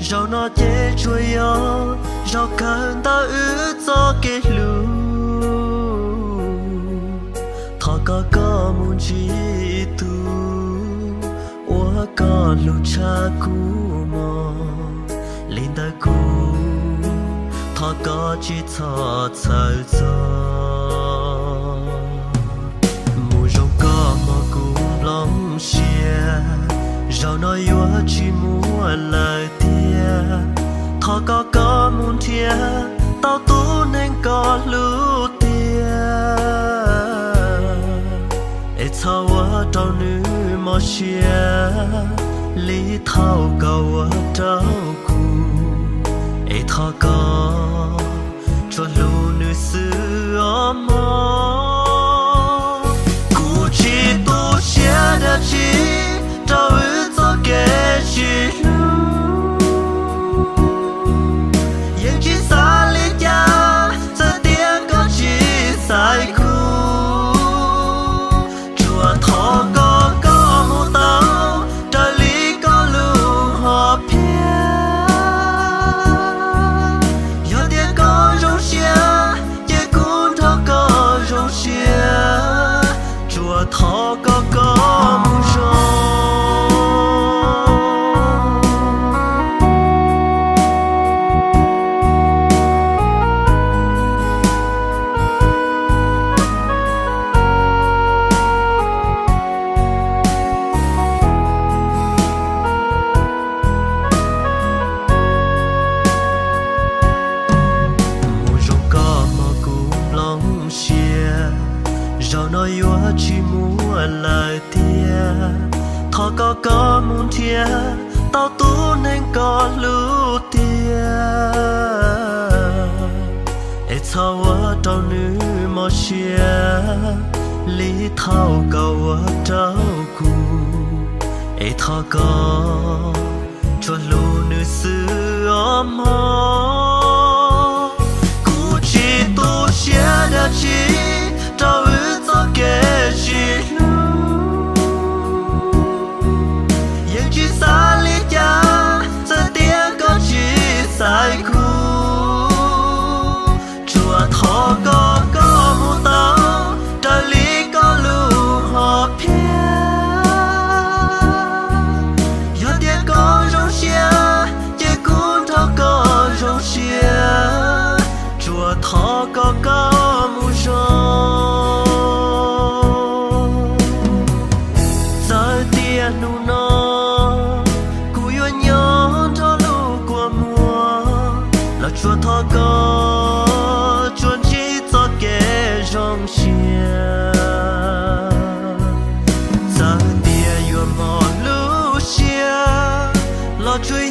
Zaum no ces tsuas yog zaum kawg ntawm wb txoj kev hlub. Thov koj, koj mus ntsib tus uas koj hlub tshaj kuv mog li ntawm kuv. Thov koj tsis txhob txhawj txog. Mus zoo koj mog, kuv nplooj siab, zaum no yuav tsis muaj lawm tiag. Thov koj, koj mus nrhiav tau tus neeg koj hlub tiag, es txhob ua rau nws mob siab li thaum koj ua rau kuv. Es thov koj tsuas hlub nws xwb os mog. Kuv tsis tu siab dab tsi rau wb txoj kev sib hlub, yeej tsis xav li cas txawm tias koj tsis xaiv kuv. Tsuas thov koj, koj mus tau raws li koj lus hom phiaj. Yog tias koj zoo siab ces kuv nrog koj zoo siab. Tsuas thov koj, koj mus zoo. Mus zoo koj mog, kuv nplooj siab, zaum no yuav tsis muaj lawm tiag. Thov koj, koj mus nrhiav tau tus neeg koj hlub tiag, es txhob ua rau nws mob siab li thaum koj ua rau kuv. Es thov koj tsuas hlub nws xwb os mog. Kuv tsis tu siab dab tsi rau wb txoj kev sib hlub, yeej tsis xav li cas txawm tias koj tsis xaiv kuv. Tsuas thov koj, koj mus tau raws li koj lus hom phiaj. Yog tias koj zoo siab ces kuv nrog koj zoo siab. Tsuas thov koj, koj mus zoo. Txawm tias hnub no kuv yuav nyob nrog lub kua muag, los tsuas thov koj tsuas ntsib txoj kev zoo siab. Txawm tias yuav mob lub siab, los tsuas